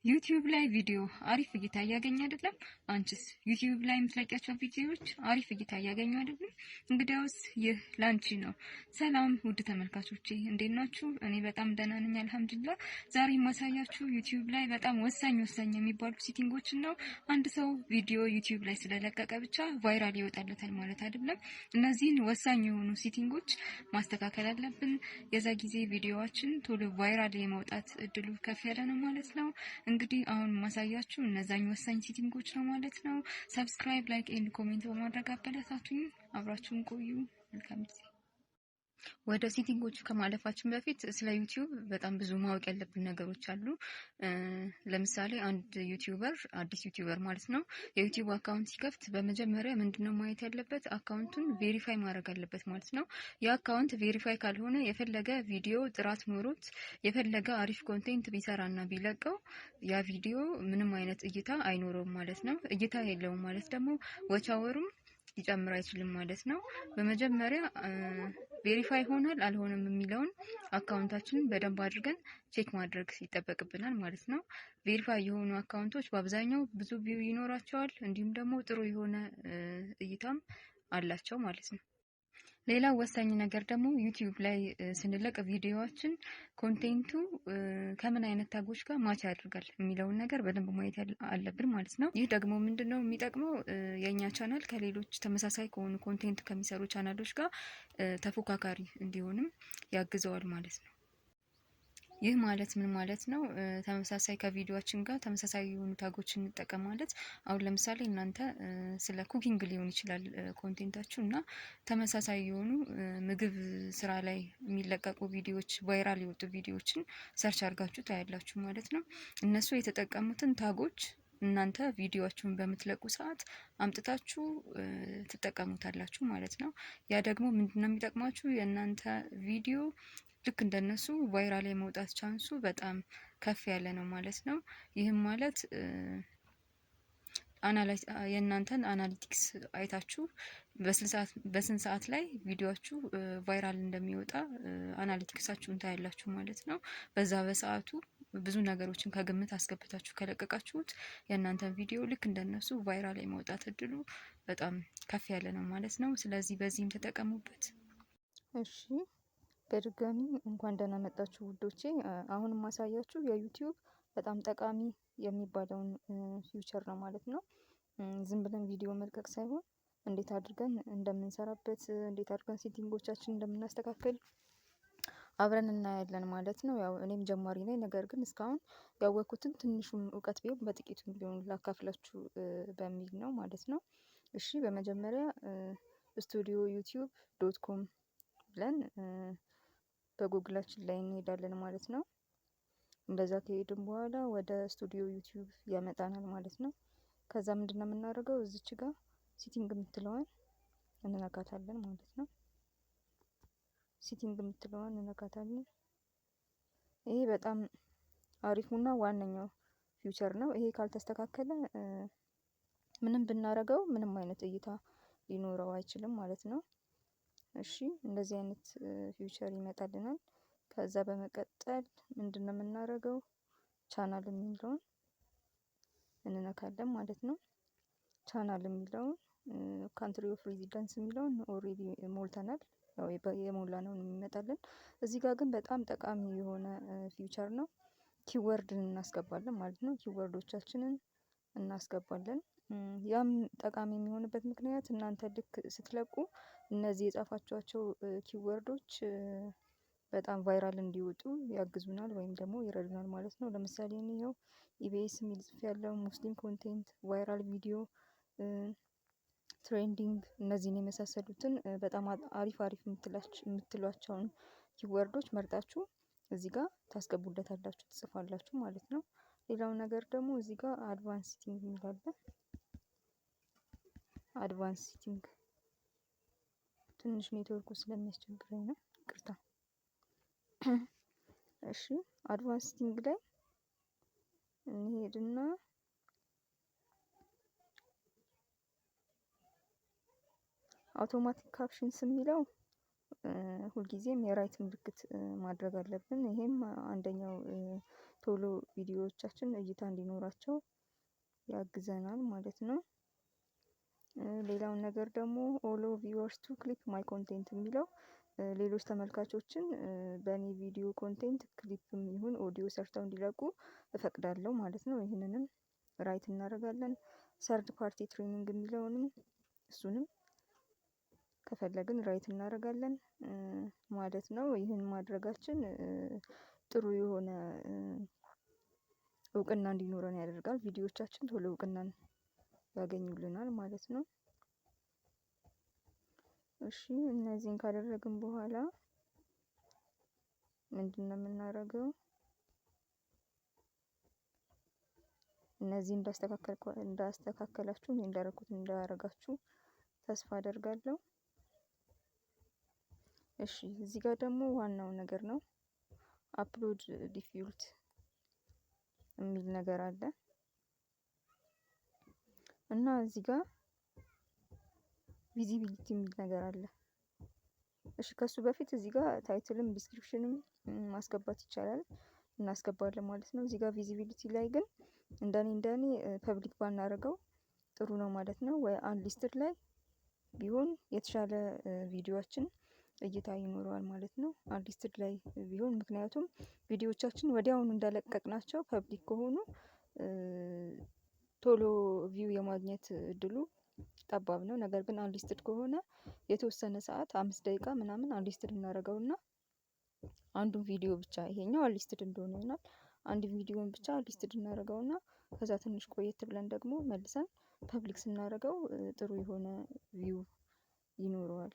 ዩቲዩብ ላይ ቪዲዮ አሪፍ እይታ እያገኘ አይደለም? አንቺስ ዩቲዩብ ላይ የምትለቂያቸው ቪዲዮዎች አሪፍ እይታ እያገኙ አይደለም? እንግዲያውስ ይህ ላንቺ ነው። ሰላም ውድ ተመልካቾቼ፣ እንዴት ናችሁ? እኔ በጣም ደህና ነኝ አልሐምዱሊላህ። ዛሬ የማሳያችሁ ዩቲዩብ ላይ በጣም ወሳኝ ወሳኝ የሚባሉ setting ኦችን ነው። አንድ ሰው ቪዲዮ ዩቲዩብ ላይ ስለለቀቀ ብቻ viral ይወጣለታል ማለት አይደለም። እነዚህን ወሳኝ የሆኑ setting ኦች ማስተካከል አለብን። የዛ ጊዜ ቪዲዮዋችን ቶሎ viral የመውጣት እድሉ ከፍ ያለ ነው ማለት ነው። እንግዲህ አሁን ማሳያችሁ እነዛኝ ወሳኝ setting ኦች ነው ማለት ነው። Subscribe፣ like and comment በማድረግ አበረታቱኝ። አብራችሁን ቆዩ። መልካም ጊዜ። ወደ setting ኦቹ ከማለፋችን በፊት ስለ ዩቲዩብ በጣም ብዙ ማወቅ ያለብን ነገሮች አሉ። ለምሳሌ አንድ YouTuber፣ አዲስ YouTuber ማለት ነው፣ የዩቲዩብ account ሲከፍት በመጀመሪያ ምንድነው ማየት ያለበት? Account ኡን verify ማድረግ አለበት ማለት ነው። የ account verify ካልሆነ የፈለገ ቪዲዮ ጥራት ኖሮት፣ የፈለገ አሪፍ content ቢሰራና ቢለቀው ያ ቪዲዮ ምንም አይነት እይታ አይኖረውም ማለት ነው። እይታ የለውም ማለት ደግሞ watch hour ኡም ሊጨምር አይችልም ማለት ነው። በመጀመሪያ verify ሆኗል አልሆነም የሚለውን account ኣችንን በደንብ አድርገን check ማድረግ ይጠበቅብናል ማለት ነው። Verify የሆኑ account ኦች በአብዛኛው ብዙ view ይኖራቸዋል፣ እንዲሁም ደግሞ ጥሩ የሆነ እይታም አላቸው ማለት ነው። ሌላው ወሳኝ ነገር ደግሞ ዩቲዩብ ላይ ስንለቅ ቪዲዮዎችን content ኡ ከምን አይነት tag ኦች ጋር match ያደርጋል የሚለውን ነገር በደንብ ማየት አለብን ማለት ነው። ይህ ደግሞ ምንድን ነው የሚጠቅመው? የእኛ ቻናል ከሌሎች ተመሳሳይ ከሆኑ content ከሚሰሩ ቻናሎች ጋር ተፎካካሪ እንዲሆንም ያግዘዋል ማለት ነው። ይህ ማለት ምን ማለት ነው? ተመሳሳይ ከቪዲዮአችን ጋር ተመሳሳይ የሆኑ tag ኦችን እንጠቀም ማለት አሁን ለምሳሌ እናንተ ስለ cooking ሊሆን ይችላል content ኣችሁ እና ተመሳሳይ የሆኑ ምግብ ስራ ላይ የሚለቀቁ ቪዲዮዎች፣ viral የወጡ ቪዲዮዎችን search አድርጋችሁ ታያላችሁ ማለት ነው። እነሱ የተጠቀሙትን tag ኦች እናንተ ቪዲዮአችሁን በምትለቁ ሰዓት አምጥታችሁ ትጠቀሙታላችሁ ማለት ነው። ያ ደግሞ ምንድነው የሚጠቅማችሁ? የእናንተ ቪዲዮ ልክ እንደነሱ viral የመውጣት chance ኡ በጣም ከፍ ያለ ነው ማለት ነው። ይህም ማለት የእናንተን analytics አይታችሁ በስንት ሰዓት ላይ ቪዲዮአችሁ viral እንደሚወጣ analytics ኣችሁን ታያላችሁ ማለት ነው። በዛ በሰዓቱ ብዙ ነገሮችን ከግምት አስገብታችሁ ከለቀቃችሁት የእናንተን ቪዲዮ ልክ እንደነሱ viral የመውጣት እድሉ በጣም ከፍ ያለ ነው ማለት ነው። ስለዚህ በዚህም ተጠቀሙበት። እሺ፣ በድጋሚ እንኳን ደህና መጣችሁ ውዶቼ። አሁን የማሳያችሁ የዩቲዩብ በጣም ጠቃሚ የሚባለውን feature ነው ማለት ነው። ዝም ብለን ቪዲዮ መልቀቅ ሳይሆን እንዴት አድርገን እንደምንሰራበት፣ እንዴት አድርገን setting ኦቻችን እንደምናስተካክል አብረን እናያለን ማለት ነው። ያው እኔም ጀማሪ ነኝ፣ ነገር ግን እስካሁን ያወቅኩትን ትንሹም እውቀት ቢሆን በጥቂቱም ቢሆን ላካፍላችሁ በሚል ነው ማለት ነው። እሺ፣ በመጀመሪያ studio YouTube.com ብለን በጉግላችን ላይ እንሄዳለን ማለት ነው። እንደዛ ከሄድን በኋላ ወደ ስቱዲዮ ዩቲዩብ ያመጣናል ማለት ነው። ከዛ ምንድነው የምናደርገው? እዚች ጋር setting የምትለዋን እንነካታለን ማለት ነው። Setting የምትለዋን እንነካታለን። ይሄ በጣም አሪፉና ዋነኛው feature ነው። ይሄ ካልተስተካከለ ምንም ብናረገው ምንም አይነት እይታ ሊኖረው አይችልም ማለት ነው። እሺ፣ እንደዚህ አይነት feature ይመጣልናል። ከዛ በመቀጠል ምንድነው የምናደርገው? ቻናል የሚለውን እንነካለን ማለት ነው። ቻናል የሚለውን፣ country of residence የሚለውን already ሞልተናል። ያው የሞላ ነው የሚመጣልን። እዚህ ጋር ግን በጣም ጠቃሚ የሆነ feature ነው። Keyword ን እናስገባለን ማለት ነው። Keyword ኦቻችንን እናስገባለን። ያም ጠቃሚ የሚሆንበት ምክንያት እናንተ ልክ ስትለቁ እነዚህ የጻፋችኋቸው keyword ኦች በጣም viral እንዲወጡ ያግዙናል ወይም ደግሞ ይረዱናል ማለት ነው። ለምሳሌ እኔ ይኸው ኢቢኤስ የሚል ጽሑፍ ያለው፣ Muslim content፣ viral video፣ trending እነዚህን የመሳሰሉትን በጣም አሪፍ አሪፍ የምትሏቸውን keyword ኦች መርጣችሁ እዚህ ጋር ታስገቡለታላችሁ፣ ትጽፋላችሁ ማለት ነው። ሌላው ነገር ደግሞ እዚህ ጋር advance setting የሚል አለ። Advance setting፣ ትንሽ ኔትወርኩ ስለሚያስቸግረኝ ነው፣ ይቅርታ። እሺ፣ advance setting ላይ እንሄድና automatic captions የሚለው ሁልጊዜም የ right ምልክት ማድረግ አለብን። ይሄም አንደኛው ቶሎ ቪዲዮዎቻችን እይታ እንዲኖራቸው ያግዘናል ማለት ነው። ሌላውን ነገር ደግሞ allow viewers to clip my content የሚለው ሌሎች ተመልካቾችን በእኔ ቪዲዮ content clip ም ይሁን ኦዲዮ ሰርተው እንዲለቁ እፈቅዳለሁ ማለት ነው። ይህንንም right እናደርጋለን። Third party training የሚለውንም እሱንም ከፈለግን right እናደርጋለን ማለት ነው። ይህን ማድረጋችን ጥሩ የሆነ እውቅና እንዲኖረን ያደርጋል። ቪዲዮዎቻችን ቶሎ እውቅናን ያገኙልናል ማለት ነው። እሺ፣ እነዚህን ካደረግን በኋላ ምንድን ነው የምናደርገው? እነዚህ እንዳስተካከላችሁ፣ እኔ እንዳደረኩት እንዳደረጋችሁ ተስፋ አደርጋለሁ። እሺ፣ እዚህ ጋር ደግሞ ዋናው ነገር ነው፣ upload default የሚል ነገር አለ። እና እዚህ ጋር visibility የሚል ነገር አለ። እሺ፣ ከሱ በፊት እዚህ ጋር title ም description ም ማስገባት ይቻላል፣ እናስገባለን ማለት ነው። እዚህ ጋር visibility ላይ ግን እንደኔ public ባናደርገው ጥሩ ነው ማለት ነው። ወይ unlisted ላይ ቢሆን የተሻለ ቪዲዮችን እይታ ይኖረዋል ማለት ነው። Unlisted ላይ ቢሆን፣ ምክንያቱም ቪዲዮዎቻችን ወዲያውኑ እንደለቀቅናቸው public ከሆኑ ቶሎ view የማግኘት እድሉ ጠባብ ነው። ነገር ግን unlisted ከሆነ የተወሰነ ሰዓት፣ 5 ደቂቃ ምናምን unlisted እናደርገውና አንዱን ቪዲዮ ብቻ፣ ይሄኛው unlisted እንደሆነ ይሆናል። አንድ ቪዲዮን ብቻ unlisted እናደርገውና ከዛ ትንሽ ቆየት ብለን ደግሞ መልሰን public ስናደርገው ጥሩ የሆነ view ይኖረዋል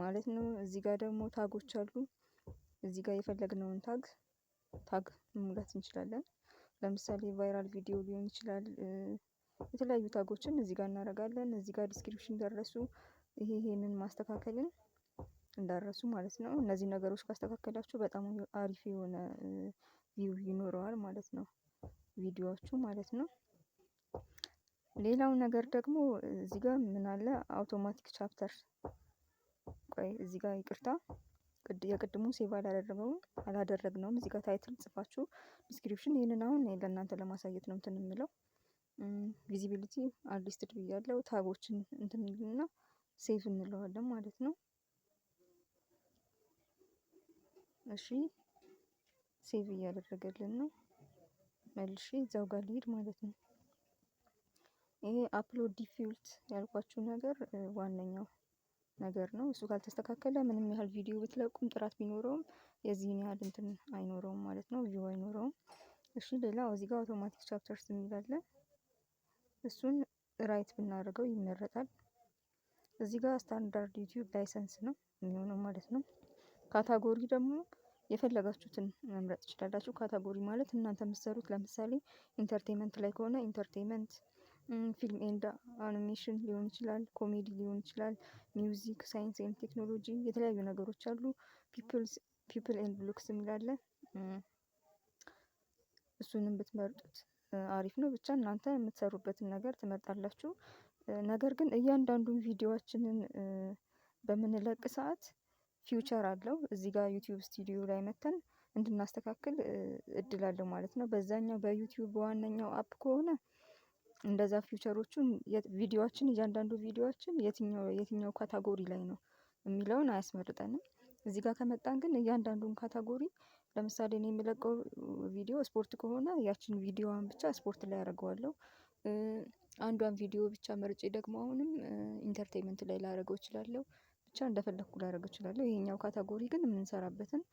ማለት ነው። እዚህ ጋር ደግሞ tag ኦች አሉ። እዚህ ጋር የፈለግነውን tag መሙላት እንችላለን። ለምሳሌ viral video ሊሆን ይችላል። የተለያዩ tag ኦችን እዚህ ጋር እናደርጋለን። እዚህ ጋር description እንዳረሱ፣ ይሄንን ማስተካከልን እንዳረሱ ማለት ነው። እነዚህ ነገሮች ካስተካከላችሁ በጣም አሪፍ የሆነ view ይኖረዋል ማለት ነው፣ ቪዲዮዎቹ ማለት ነው። ሌላው ነገር ደግሞ እዚህ ጋር ምን አለ? Automatic chapter። ቆይ፣ እዚህ ጋር ይቅርታ፣ የቅድሙን save አላደረገውም፣ አላደረግነውም። እዚህ ጋር title ጽፋችሁ description፣ ይህንን አሁን ለእናንተ ለማሳየት ነው እንትን የምለው። Visibility unlisted ብያለው። Tag ኦችን እንትን እንልና save እንለዋለን ማለት ነው። እሺ፣ save እያደረገልን ነው። መልሼ እዛው ጋር ልሂድ ማለት ነው። ይሄ upload default ያልኳችሁ ነገር ዋነኛው ነገር ነው። እሱ ካልተስተካከለ ምንም ያህል ቪዲዮ ብትለቁም፣ ጥራት ቢኖረውም የዚህን ያህል እንትን አይኖረውም ማለት ነው፣ view አይኖረውም። እሺ፣ ሌላው እዚህ ጋር automatic chapters የሚል አለ። እሱን right ብናደርገው ይመረጣል። እዚህ ጋር standard YouTube license ነው የሚሆነው ማለት ነው። Category ደግሞ የፈለጋችሁትን መምረጥ ትችላላችሁ። Category ማለት እናንተ የምትሰሩት ለምሳሌ entertainment ላይ ከሆነ entertainment፣ film and animation ሊሆን ይችላል፣ ኮሜዲ ሊሆን ይችላል፣ music፣ science and technology፣ የተለያዩ ነገሮች አሉ። People and blogs የሚል አለ። እሱንም ብትመርጡት አሪፍ ነው። ብቻ እናንተ የምትሰሩበትን ነገር ትመርጣላችሁ። ነገር ግን እያንዳንዱን ቪዲዮአችንን በምንለቅ ሰዓት feature አለው። እዚህ ጋር YouTube Studio ላይ መተን እንድናስተካክል እድል አለው ማለት ነው። በዛኛው በ YouTube በዋነኛው app ከሆነ እንደዛ feature ኦቹን ቪዲዮአችን፣ እያንዳንዱ ቪዲዮአችን የትኛው የትኛው category ላይ ነው የሚለውን አያስመርጠንም። እዚህ ጋር ከመጣን ግን እያንዳንዱን category፣ ለምሳሌ እኔ የምለቀው ቪዲዮ ስፖርት ከሆነ ያችን ቪዲዮዋን ብቻ ስፖርት ላይ አደርገዋለሁ። አንዷን ቪዲዮ ብቻ መርጬ ደግሞ አሁንም entertainment ላይ ላደርገው እችላለሁ። ብቻ እንደፈለኩ ላደርገው እችላለሁ። ይሄኛው category ግን የምንሰራበትን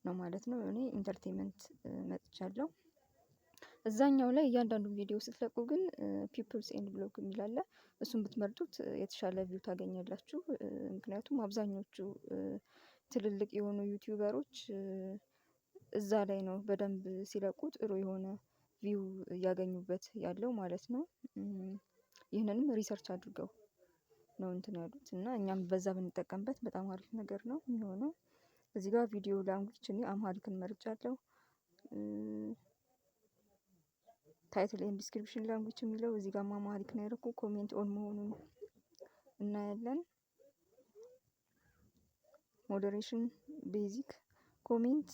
ነው ማለት ነው። እኔ entertainment መጥቻለሁ። እዛኛው ላይ እያንዳንዱን ቪዲዮ ስትለቁ ግን peoples and blog የሚል አለ። እሱን ብትመርጡት የተሻለ view ታገኛላችሁ። ምክንያቱም አብዛኞቹ ትልልቅ የሆኑ YouTuber ኦች እዛ ላይ ነው በደንብ ሲለቁ ጥሩ የሆነ view እያገኙበት ያለው ማለት ነው። ይህንንም research አድርገው ነው እንትን ያሉት እና እኛም በዛ ብንጠቀምበት በጣም አሪፍ ነገር ነው የሚሆነው። እዚህ ጋር video language እኔ Amharic ን መርጫለሁ። Title and description language የሚለው እዚህ ጋር Amharic ነው ያደረኩ። Comment on መሆኑን እናያለን። Moderation basic፣ comment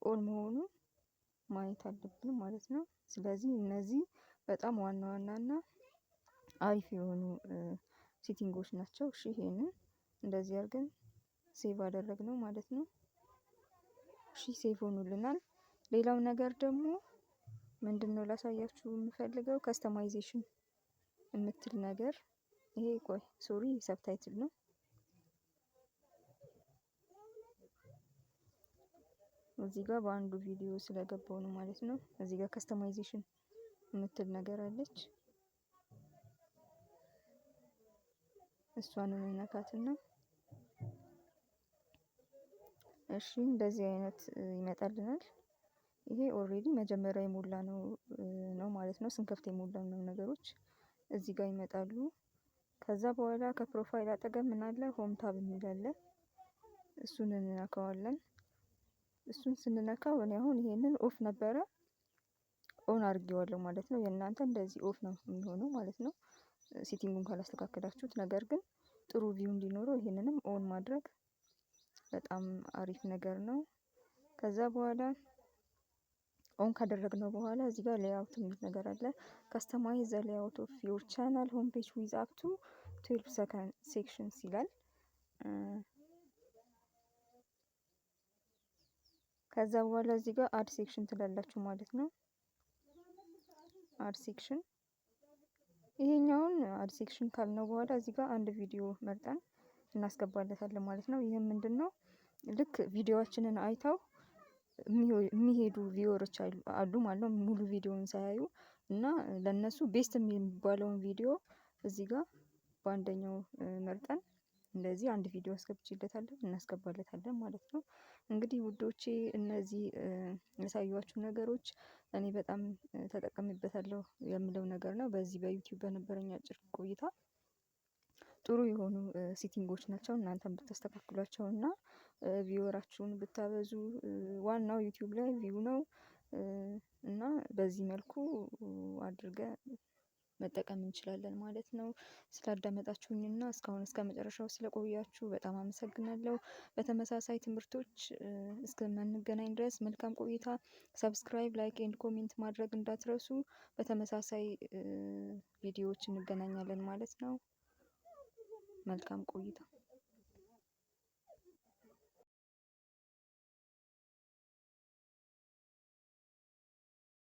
on መሆኑን ማየት አለብን ማለት ነው። ስለዚህ እነዚህ በጣም ዋና ዋና እና አሪፍ የሆኑ setting ኦች ናቸው። እሺ፣ ይሄንን እንደዚህ አድርገን save አደረግነው ማለት ነው። እሺ፣ save ሆኖልናል። ሌላው ነገር ደግሞ ምንድነው ላሳያችሁ የምፈልገው? Customization የምትል ነገር፣ ይሄ ቆይ፣ sorry፣ subtitle ነው። እዚህ ጋር በአንዱ ቪዲዮ ስለገባው ነው ማለት ነው። እዚህ ጋር customization የምትል ነገር አለች። እሷን እንነካትና እሺ፣ እንደዚህ አይነት ይመጣልናል። ይሄ already መጀመሪያ የሞላነው ነው ማለት ነው። ስንከፍት የሞላነው ነገሮች እዚህ ጋር ይመጣሉ። ከዛ በኋላ ከ profile አጠገብ ምን አለ? Home tab የሚል አለ። እሱን እንነካዋለን። እሱን ስንነካው እኔ አሁን ይሄንን off ነበረ፣ on አድርጌዋለሁ ማለት ነው። የእናንተ እንደዚህ off ነው የሚሆነው ማለት ነው፣ setting ኡን ካላስተካከላችሁት። ነገር ግን ጥሩ view እንዲኖረው ይሄንንም on ማድረግ በጣም አሪፍ ነገር ነው። ከዛ በኋላ on ካደረግነው በኋላ እዚህ ጋር layout የሚል ነገር አለ። "Customize the layout of your channel home page with up to 12 sections" ይላል። ከዛ በኋላ እዚህ ጋር add section ትላላችሁ ማለት ነው። Add section፣ ይሄኛውን add section ካልነው በኋላ እዚህ ጋር አንድ ቪዲዮ መርጠን እናስገባለታለን ማለት ነው። ይህም ምንድን ነው? ልክ ቪዲዮዋችንን አይተው የሚሄዱ viewer ኦች አሉ ማለት ነው፣ ሙሉ ቪዲዮውን ሳያዩ። እና ለእነሱ best የሚባለውን ቪዲዮ እዚህ ጋር በአንደኛው መርጠን እንደዚህ አንድ ቪዲዮ አስገብቼለታለሁ፣ እናስገባለታለን ማለት ነው። እንግዲህ ውዶቼ፣ እነዚህ ያሳየኋችሁ ነገሮች እኔ በጣም ተጠቅሜበታለሁ የምለው ነገር ነው። በዚህ በ YouTube በነበረኝ አጭር ቆይታ ጥሩ የሆኑ setting ኦች ናቸው። እናንተም ብታስተካክሏቸው እና viewer ኣችሁን ብታበዙ፣ ዋናው YouTube ላይ view ነው፣ እና በዚህ መልኩ አድርገን መጠቀም እንችላለን ማለት ነው። ስላዳመጣችሁኝና እስካሁን እስከ መጨረሻው ስለቆያችሁ በጣም አመሰግናለሁ። በተመሳሳይ ትምህርቶች እስከምንገናኝ ድረስ መልካም ቆይታ። Subscribe፣ like and comment ማድረግ እንዳትረሱ። በተመሳሳይ ቪዲዮዎች እንገናኛለን ማለት ነው። መልካም ቆይታ።